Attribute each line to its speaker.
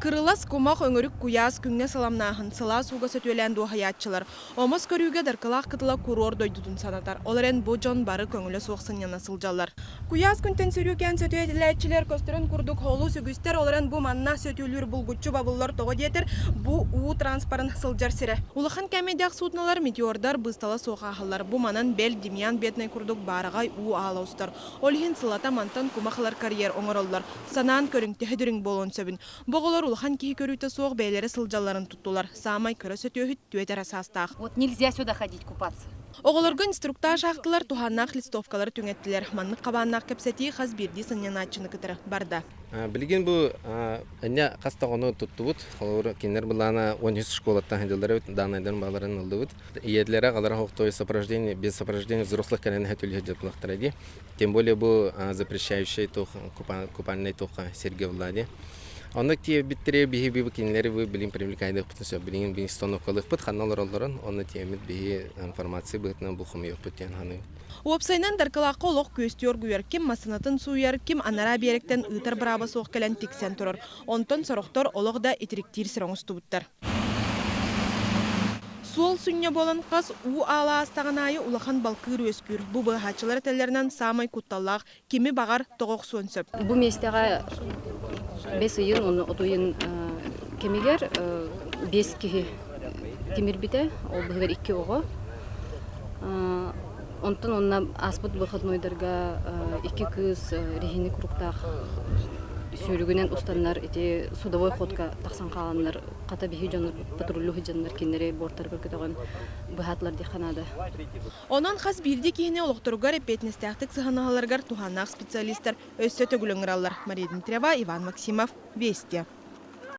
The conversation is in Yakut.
Speaker 1: Кырылас кумах өҥүрүк куйаас күҥҥэ сыламнааһын, сылаас ууга сөтүөлээн дуоһайааччылар. Омос көрүүгэ Даркылаах кытыла куруор дойдутун санатар. Ол эрэн бу дьон бары көҥүлэ суох сынньана сылдьаллар. Куйаас күнтэн сөрүүкээн сөтүөлээччилэр көстөрүн курдук олус үгүстэр, ол эрэн бу манна сөтүөлүүр булгуччу бабыллар, тоҕо диэтэр, бу уу транспорын сылдьар сирэ. Улахан кээмэйдээх суднолар, метеордар быыстала суох ааһаллар. Бу манан бэл Демьян Бедный курдук баараҕай уу аала устар. Ол иһин сылата мантан кумах ылар карьер оҥороллор. Санаан көрүҥ, төһө дириҥ буолуон сөбүн. Бу оҕолор улахан киһи көрүүтэ суох бэйэлэрэ сылдьалларын туттулар. Саамай кыра сөтүөһүт түөрт эрэ саастаах.
Speaker 2: Вот нельзя сюда ходить купаться.
Speaker 1: Оҕолорго инструктаж аахтылар, туһааннаах листовкалары түҥэттилэр. Маннык хабааннаах кэпсэтии хас биирдии сынньанааччыны кытары барда.
Speaker 3: Билигин бу энньэ хас да оҕону туттубут. Холобур, кинилэр былаана 13 школаттан сылдьаллар эбит, даанайдарын бааларын ыллыбыт. Ийэлэрэ аҕалара хохтой сопровождение, без сопровождения взрослых кэлэн түлүһэ дьыллахтара дии. Тем более бу запрещающий туох купальный туохха сиргэ булла дии. Онно тиэбиттери биһи би кинилэри вы билин привлекайдыхпытын сөп билигин би установкалыахпыт ханна олороллорун онно тиэммит биһи информация быһыытынан бу хомуйуохпут диэн саныыбын.
Speaker 1: Уопсайынан Даркылаахха олох күөстүү оргуйар, ким массыынатын сууйар, ким анараа биэрэктэн ыытар бырааба суох кэлэн тиксэн турар. Онтон сорохтор олох да итириктиир сир оҥостубуттар. Суол сүнньэ буолан хас уу аала аастаҕын аайы улахан балкыыр үөскүүр. Бу быыһааччылар этэллэринэн саамай кутталлаах, кими баҕар тоҕо охсуон сөп.
Speaker 4: Бу миэстэҕэ бэс ыйын уонна от ыйын кэмигэр биэс киһи тимирбитэ, ол быһыгар икки оҕо. Онтон онно ааспыт выходнойдарга икки кыыс рехини куруктаах сүүрүгүнэн устаннар ити судовой ходка тахсан хааланнар хата биһи дьоннор патруллуу сылдьаннар кинилэри бортарыгар көтөҕөн быһаатылар диэххэ наада.
Speaker 1: Онон хас биирдии киһини олохторугар эппиэтинэстээхтик сыһыаннаһалларыгар туһааннаах специалистар өссө төгүл ыҥыраллар. Мария Дмитриева, Иван Максимов, Вести.